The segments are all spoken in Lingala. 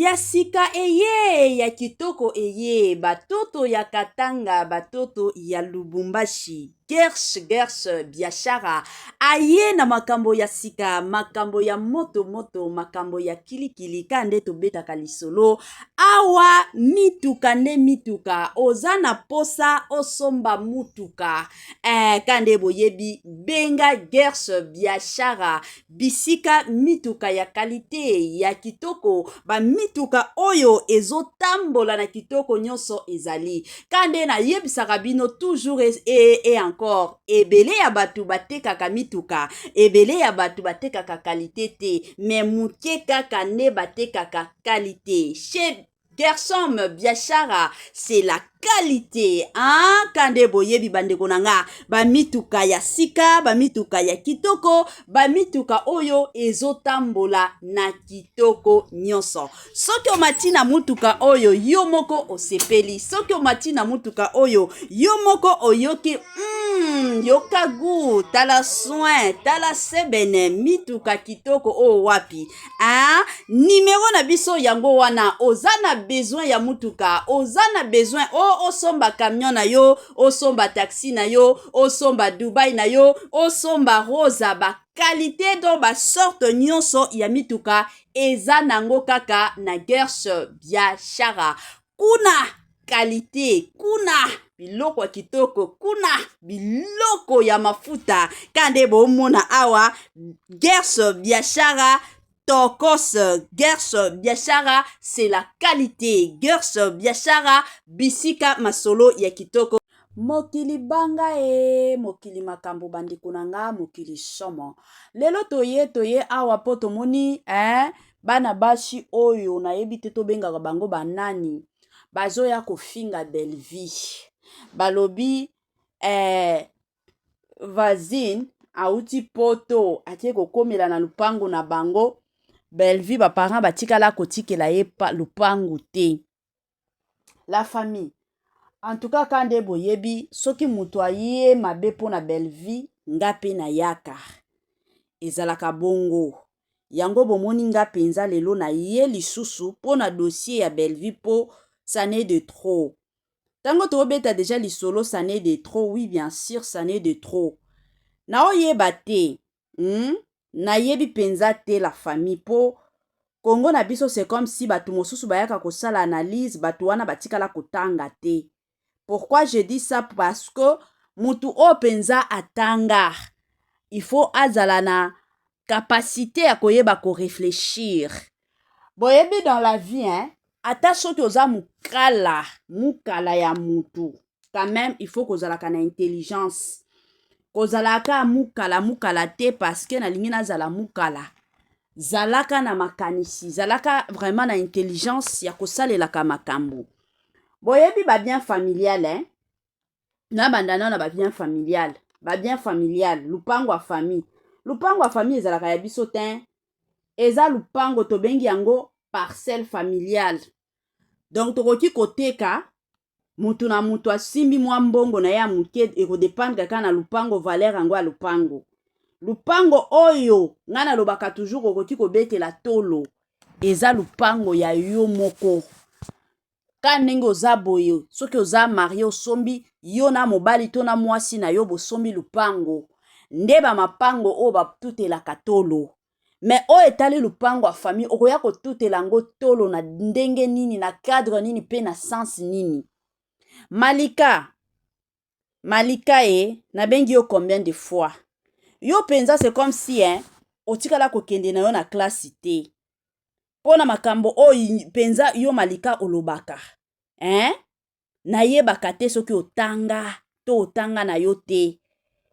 Ya sika eye ya kitoko eye batoto ya Katanga batoto ya Lubumbashi Gersh Gersh biashara aye na makambo ya sika makambo ya moto moto makambo ya kilikili ka nde tobetaka lisolo awa mituka nde mituka oza na posa osomba mutuka eh, ka nde boyebi benga Gersh biashara bisika mituka ya kalite ya kitoko bamituka oyo ezotambola na kitoko nyonso ezali ka nde nayebisaka bino toujours et encore ebele ya bato batekaka mituka ebele ya bato batekaka kalite te me moke kaka nde batekaka kalite chez Gersom Biashara c'est la qualité hein? Kande boyebi bandeko na nga bamituka ya sika bamituka ya kitoko bamituka oyo ezotambola na kitoko nyonso soki omati na mutuka oyo yo moko osepeli soki omati na mutuka oyo yo moko oyoki yoka gu tala soin tala sebene mituka kitoko oyo wapi ah, nimero na biso yango wana oza na besoin ya mutuka oza na besoin o osomba camion na yo osomba taxi na yo osomba dubai na yo osomba rosa ba qualité donc basorte nyonso ya mituka eza nango kaka na Gersh Biashara kuna kalite kuna biloko ya kitoko kuna biloko ya mafuta ka nde bomona awa Gersh Biashara tokos Gersh Biashara c'est la qualité Gersh Biashara bisika masolo ya kitoko mokili banga e mokili makambo bandeko na nga mokili somo lelo toye toye awa mpo tomoni eh, bana basi oyo nayebi te tobengaka bango banani bazoya kofinga Bellevue balobi eh, voisine auti poto atie kokomela na lupangu na bango Bellevue baparent batikala kotikela ye lupangu te la famille en tout cas ka nde boyebi soki moto aye mabe mpona Bellevue nga mpe nayaka ezalaka bongo yango bomoni nga mpenza lelo naye lisusu mpona dossier ya Bellevue mpo ça n'est de trop ntango tobeta déjà lisolo ça n'est de trop oui bien sûr ça n'est de trop naoyeba te Nayebi mpenza te la famille mpo Congo na biso c'est comme si bato mosusu bayaka kosala analyse bato wana batikala kotanga te pourquoi je dis ça parce que mutu oyo mpenza atanga il faut azala na capacité ya koyeba koreflechir boyebi dans la vie hein? Ata soki oza mukala mukala ya mutu quand même il faut kozalaka na intelligence kozalaka mukala mukala te parce que nalingi nazala mukala zalaka na makanisi zalaka vraiment na intelligence ya kosalelaka makambo boyebi babien familial hein? Nabanda nao na babien familial babien familial lupango ya famille lupango ya famille ezalaka ya biso te eza lupango tobengi yango parcelle familiale donc tokoki koteka mutu na mutu asimbi mwa mbongo na ye ya moke ekodependre kaka na lupango valeur yango ya lupango lupango oyo ngai nalobaka toujours okoki kobetela tolo eza lupango ya yo moko ka ndenge oza boye soki oza marie osombi yo na mobali to na mwasi na yo bosombi lupango nde bamapango oyo batutelaka tolo me oyo etali lupango ya famille okoya kotutela yango tolo na ndenge nini na cadre nini mpe na sens nini malika malika e nabengi yo combien de fois yo mpenza c'est comme si hein, otikala kokende na yo na klasi te mpo na makambo oyo mpenza yo malika olobaka hein? Nayebaka te soki otanga to otanga na yo te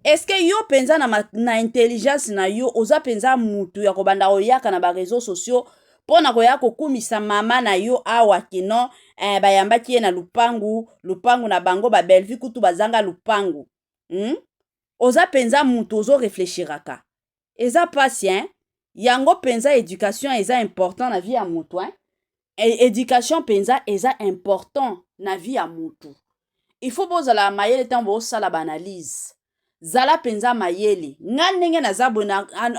eske yo mpenza na, na intelligence na yo oza mpenza mutu ya kobanda koyaka na bareseau sociaux mpo na koya kokumisa mama na yo awa kino eh, bayambaki ye na lupangu lupangu na bango babelvi kutu bazanga lupangu Oza mpenza mutu ozo reflechiraka eza pasi hein? Yango mpenza education eza important na vie ya mutu hein? Education mpenza eza important na vie ya mutu il faut bozala mayele ntango bosala baanalyse zala mpenza mayele nga ndenge naza boye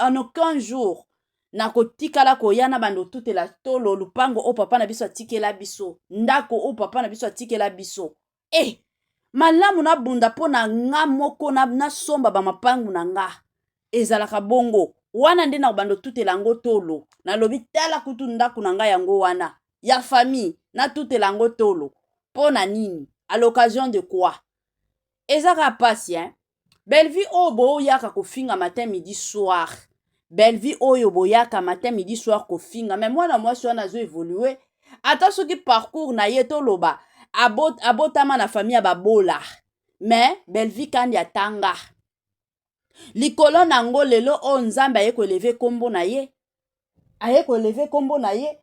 en aucun jour Nakotikala koya na bando otutela tolo lupango oyo papa na biso atikela biso, ndako oyo papa na biso atikela biso. Eh, malamu nabunda mpo na nga moko nasomba na bamapangu na nga. Ezalaka bongo wana nde nakobanda otutela yango tolo. Nalobi tala kutu ndako na nga yango wana ya famille, natutela yango tolo mpo na nini? À l'occasion de quoi? Eza kaka pasi hein. Bellevue oyo boyaka kofinga matin midi soir, Bellevue oyo boyaka matin midi soir kofinga, mais mwana mwasi wana azo évoluer. Ata soki parcours na ye toloba abotama na famille ya babola, mais Bellevue Kandi atanga likolo nango. Lelo oyo Nzambe aye koélever kombo na ye, aye koélever kombo na ye.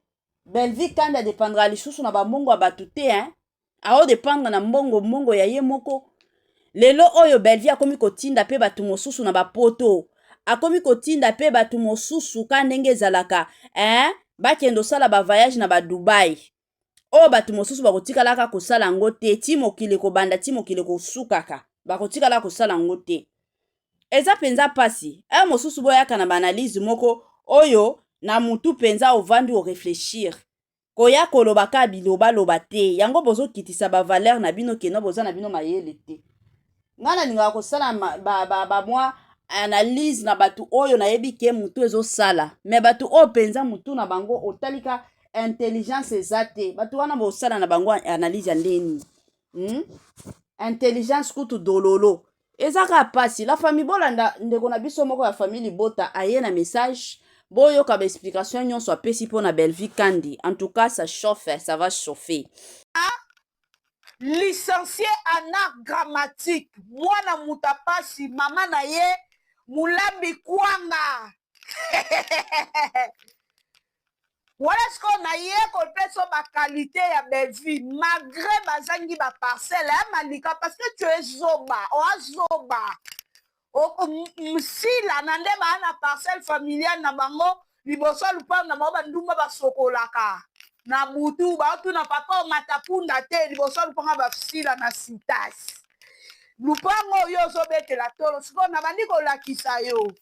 Bellevue Kandi adépendra lisusu na bambongo ya bato te hein? Aodépendre na mbongo mbongo ya ye moko. Lelo oyo Bellevue akomi kotinda mpe bato mosusu na bapoto, akomi kotinda mpe bato mosusu ka ndenge ezalaka hein? Bakende osala bavoyage na badubai oyo bato mosusu bakotikalaka kosala yango te. Ti mokili kobanda ti mokili kosukaka, bakotikala kosala yango te. Eza mpenza mpasi. Ayo mosusu boyaka na baanalyse moko oyo na mutu mpenza ovandi oréfléchir, koya koloba kaka bilobaloba te. Yango bozokitisa bavaleur na bino keno boza na bino mayele te. Ngai nalingaka kosala bamwa ba, ba, ba analyse na bato oyo nayebi ke mutu ezosala, mais bato oyo mpenza mutu na bango otalika intelligence eza te, bato wana bosala na bango analyse ya ndeni, Intelligence kutu dololo. Eza kaka mpasi. La famille, bolanda ndeko na biso moko ya famille libota aye na message, boyoka baexplication nyonso apesi mpo na Bellevue Kandi. En tout cas, ça chauffe, ça va chauffer. Licencié en art dramatique, mwana moto apasi, mama na ye molambi kwanga wana. Sikoyo naye kopesa baqualité ya Bellevue malgré bazangi baparcelle ya Malika, parce que tu es zoba, oa zoba. Msila na nde baa na parcelle familiale na bango liboso ya lupango na bango. Bandumba basokolaka na butu, baotuna papa omata punda te liboso ya lupango. Basila na sitas lupango oyo ozobetela tolo. Sikoyo na bandi kolakisa yo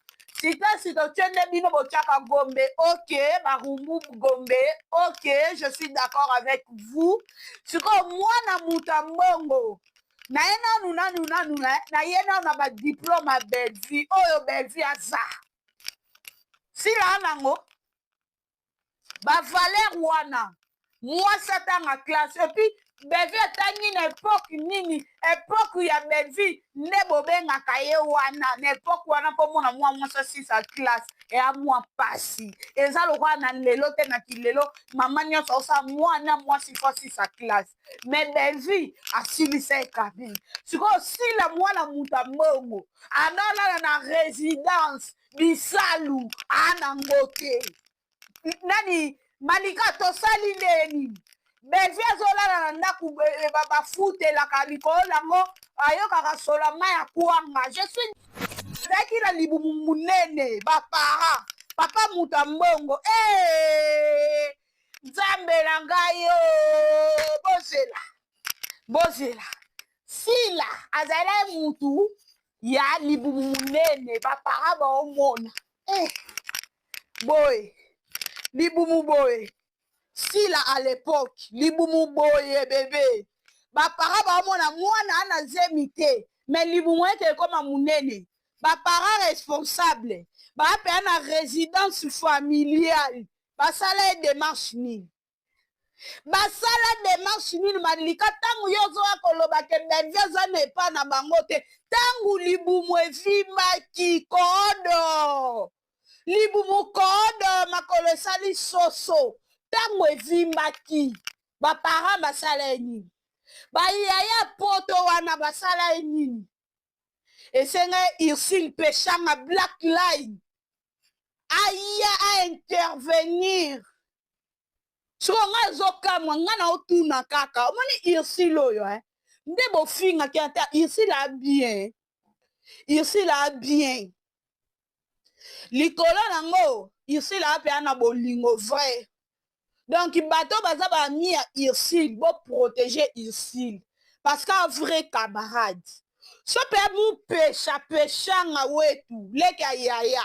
sitasi totie nde bino botiaka Gombe. Ok, Barumbu, Gombe, ok, je suis d'accord avec vous. Sikoyo mwana moto ya mbongo na ye nanu nanu nanu na ye nanu na badiplôme ya Bellevue oyo Bellevue aza sila nango bavaleur wana. Mwasi atanga classe, et puis Bellevue atangi na époque nini? Époque ya Bellevue nde bobengaka ye wana. Na époque wana, mpo mona mwa mwasi asisa classe eya mwa mpasi. Eza lokola na lelo te. Na kilelo, mama nyonso osala mwana mwasi fo asisa classe, mais Bellevue asilisa ye kabine. Sikoyo sila mwana moto ya mbongo andolala na résidence bisalu anango te. Nani Malika tosali nde nini? Bellevue azolala na ndako bafutelaka, likolo nango ayokaka solo mai ya kwanga. Je suis azalaki na libumu monene, bapara papa moto ya mbongo. E Nzambe na ngai o, bozela, bozela. Sila azalaki mutu ya libumu monene, bapara baomona eh, boye libumu boye. Sila à l'époque libumu boye bebe, bapara baomona mwana ana zemi te, mais libumu eke ekoma monene. Baparent responsable bapea na résidence familiale, basala ye démarche nini? Basala démarche nini? Malika, ntango yo ozoya koloba ke Bellevue aza na epa na bango te, ntango libumu evimbaki kodo, libumu kodo, makolo esali soso, ntango evimbaki, baparent basala ye nini? Bayaya poto wana basala ye nini? Esenga ye Ursule Peshanga Black Line aya aintervenir. Sikoyo ngai ezokamwa ngai na otuna kaka, omoni Ursule oyo eh? Nde bofingaki ata Ursule a bien, Ursule a bien likolo nango. Ursule ape ana bolingo vrai. Donc bato baza baami ya Ursule, boprotéger Ursule parce que vrai camarade so mpe mupesha peshanga wetu leki ya yaya.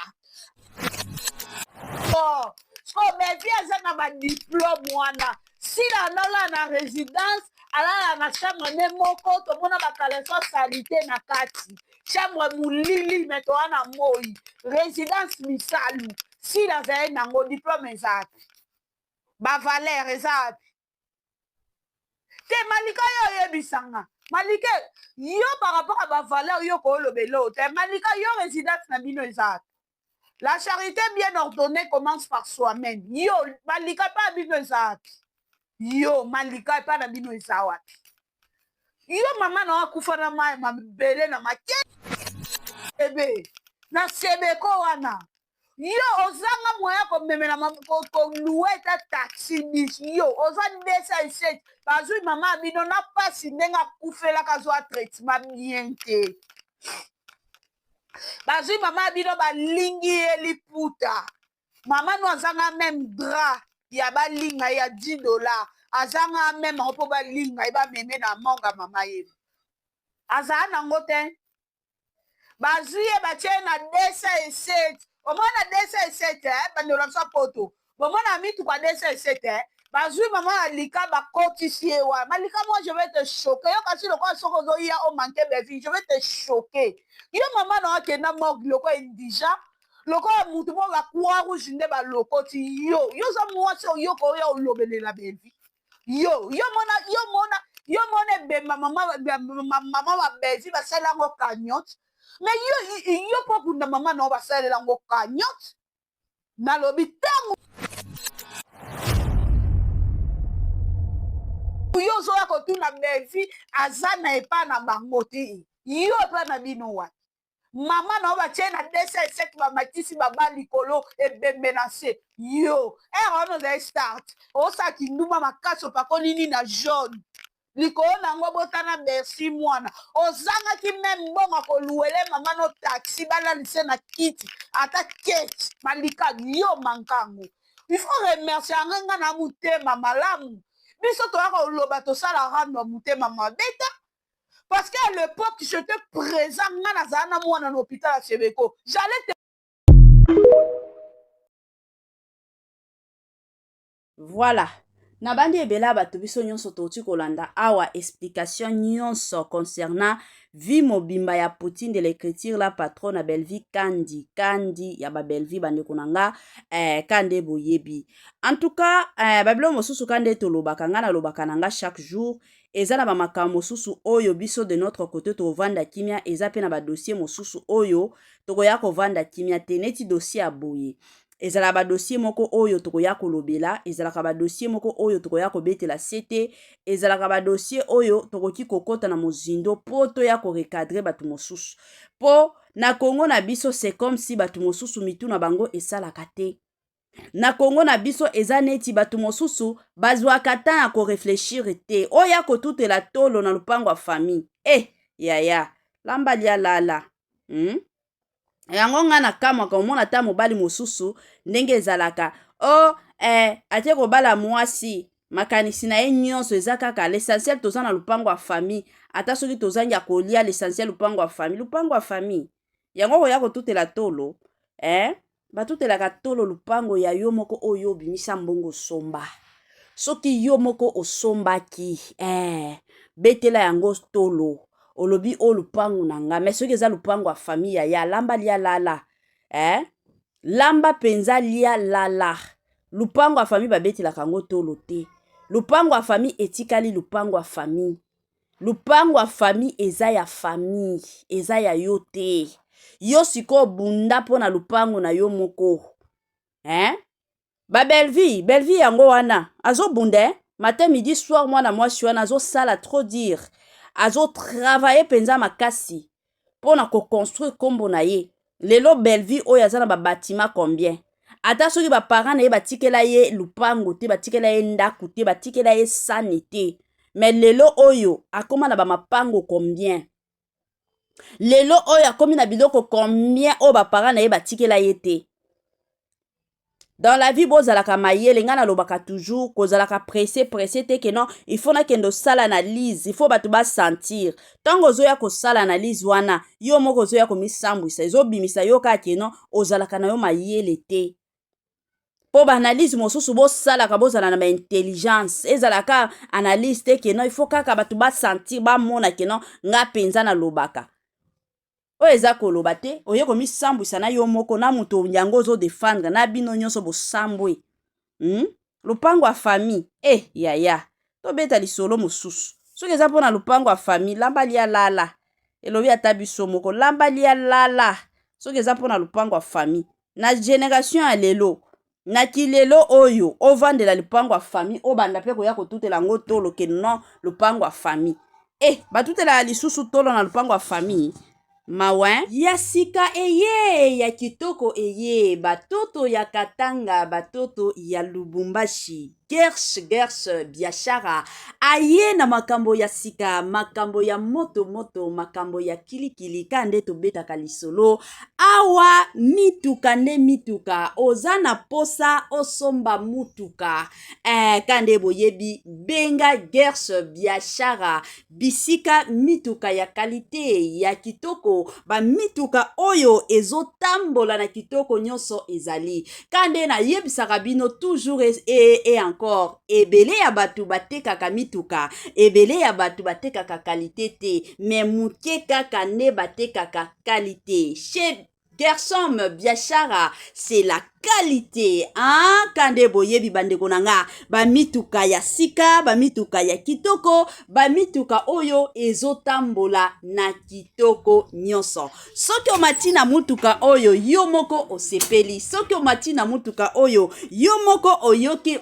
moko. Sikoyo Bellevue aza na ba diplome wana. Sila alala na residence, alala na chambre ne moko, tomona ba caleçon salite na kati. Chambre molili mais toa na moyi. Residence misalu. Sila azali nango diplome eza wapi? Ba valeur eza wapi? Te Malika yo oyebisa nga. Malika yo par rapport à ba valeur yo kooloba eloko te. Malika yo residence na bino eza wapi? La charité bien ordonnée commence par soi-même. Yo Malika pa bino eza wapi? Yo Malika pa na bino eza wapi? Yo mama na akufa na mai mabele na makebe na sebeko wana. Yo ozanga moyen ya komemela koluwe ata taxi bus yo oza 207 bazwi mama ya bino na pasi ndenge akufelaka azwa traitement bien te bazwi mama ya bino balingi ye liputa mama no azanga meme drap ya balinga ye ya 10 dollar azanga meme yango mpo balinga ye bameme na monga mama ye azala nango te bazwi ye batie ye na 207 omona 207 eh, bandeko na biso ya poto bomona mituka 207 eh? bazwi mama na lika bakotisi ye wana malika moi je vais te choquer yo kasi lokola soki ozoya omanke bevi je vais te choquer yo mama na akenda morgue lokola indigent lokola mutu moko ba croix rouge nde balokoti yo yo oza mwasi oyoka oya olobelela bevi yo yo mona yo mona yo mona ebemba mama mama ba Bellevue basala yango cagnotte mais yo yo po kunda mama na yo basalela yango cagnotte nalobi ntango yo ozoya kotuna Bellevue aza na epa na bango te yo epa na bino wapi Mama na yo batie na 207 bamatisi baba likolo ebembe na se yo heure wana ozali start osala kindumba makasi opakoli nini na jaune likolo na yango botana bercy mwana ozangaki meme mbongo ya koluwele mama no taxi balalise na kiti ata keti malika yo mankango il faut remercier yanga nga na motema malamu biso toyaka koloba tosala rando ya motema mabe te Parce qu'à l'époque, j'étais présent, nga nazala na mwana na hôpital ya Sebeko. J'allais te Voilà. Nabandi ebele ya bato biso nyonso touti kolanda awa explication nyonso concernant vie mobimba ya Poutine de l'écriture la patronne na Bellevue Kandi Kandi ya ba Bellevue bandeko na nga eh, kande boyebi en tout cas eh, babilo mosusu kande tolobaka nga nalobaka na nga chaque jour Eza na ba makambo mosusu oyo biso de notre cote tokovanda kimia, eza pe na ba dossier mosusu oyo tokoya kovanda kimia te neti dossier ya boye. Ezalaka ba dossier moko oyo tokoya kolobela, ezalaka ba dossier moko oyo tokoya kobetela sete, ezalaka ba dossier oyo tokoki kokota na mozindo po toya ko recadrer bato mosusu. Po na Congo na biso c'est comme si bato mosusu mitu na bango esalaka te. Na Congo na biso eza neti batu mosusu bazuaka temps ya ko reflechir te oya kotutela tolo na lupango ya famille eh yaya lamba lia lala hmm? yango nga na kamwaka omona ata mobali mosusu ndenge ezalaka o oh, eh, ake kobala mwasi makanisi na ye nyonso eza kaka l'essentiel toza na lupango ya famille ata soki tozangi ya kolia l'essentiel lupango ya famille lupango ya famille yango koya kotutela tolo eh? Batutelaka tolo lupango ya yo moko oyo obimisa mbongo osomba. Soki yo moko osombaki eh, betela yango tolo olobi oyo lupango na nga mais soki eza lupango ya famille ya ya lamba lia lala eh? Lamba penza lia lala lupango ya famille babetelaka yango tolo te lupango ya famille etikali lupango ya famille Lupango ya famille eza ya famille eza ya yo te yo sikoyo bunda mpo na lupango na yo moko hein? Ba Bellevue Bellevue yango wana azobunda eh? Matin midi soir mwana mwasi wana azosala trop dire azotravaille mpenza makasi mpo na ko construire kombo na ye lelo Bellevue oyo aza na ba batiment combien ata soki ba parents na ye batikela ye lupango te batikela ye ndako te batikela ye sani te mais lelo oyo akoma na ba mapango combien lelo oyo akomi na biloko combien oyo ba parents na ye batikela ye te Dans la vie bozalaka mayele ngai nalobaka toujours kozalaka presse presse te ke non il faut nakende osala analyse il faut bato basentir ntango ozoya kosala analyse wana yo moko ozoya komisambwisa ezobimisa yo kaka ke non ozalaka na yo mayele te. Mpo baanalyse mosusu bosalaka, bozala na baintelligence. Ezalaka analyse te que non, il faut kaka bato basentir, bamona que non, nga mpenza nalobaka. Oyo eza koloba te. Oye komisambwisa na yo moko na moto yango ozodefendre na bino nyonso bosambwe, Lopango ya famille e yaya, tobeta lisolo mosusu. Soki eza mpona lopango ya famille, lamba lia lala, elobi ata biso moko, lamba lia lala. Soki eza mpona lopango ya famille, na génération ya lelo, na kilelo oyo, ovandela lopango ya famille, obanda mpe koya kotutela yango tolo que non, lopango ya famille e batutelaka lisusu tolo na lopango ya famille. Mawa ya sika eye, ya kitoko eye, batoto ya Katanga, batoto ya Lubumbashi. Gersh Gersh Biashara aye na makambo ya sika, makambo ya moto moto, makambo ya kilikili. Ka nde tobetaka lisolo awa, mituka nde mituka. Oza na posa osomba mutuka ka nde boyebi, benga Gersh Biashara, bisika mituka ya qualité, ya kitoko, bamituka oyo ezotambola na kitoko nyonso ezali. Ka nde nayebisaka bino toujours et encore, ebele ya bato batekaka mituka, ebele ya bato batekaka qualité te, mais moke kaka nde batekaka qualité. Chez Gersom Biashara, c'est la qualité, hein? Kande boyebi, bandeko na nga, bamituka ya sika, bamituka ya kitoko, bamituka oyo ezotambola na kitoko nyonso. Soki omati na mutuka oyo, yo moko osepeli. Soki omati na mutuka oyo, yo moko oyoki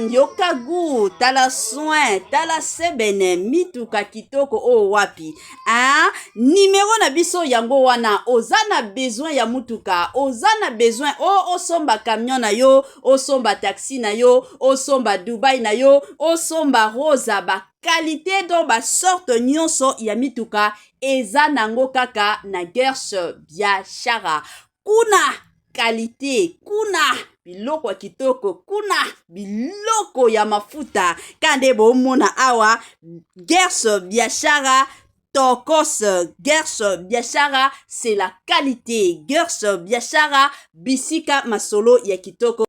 yoka gu, tala soin, tala sebene, mituka kitoko oyo wapi, hein? Nimero na biso yango wana. Oza na besoin ya mutuka, oza na besoin o osomba camion na yo, osomba taxi na yo, osomba Dubai na yo, osomba Rosa, baqualité, donc basorte nyonso ya mituka eza nango kaka na Gersh Biashara. Kuna qualité, kuna biloko ya kitoko, kuna biloko ya mafuta. Ka nde bomona awa, Gersh Biashara tokos. Gersh Biashara, c'est la qualité. Gersh Biashara, bisika masolo ya kitoko.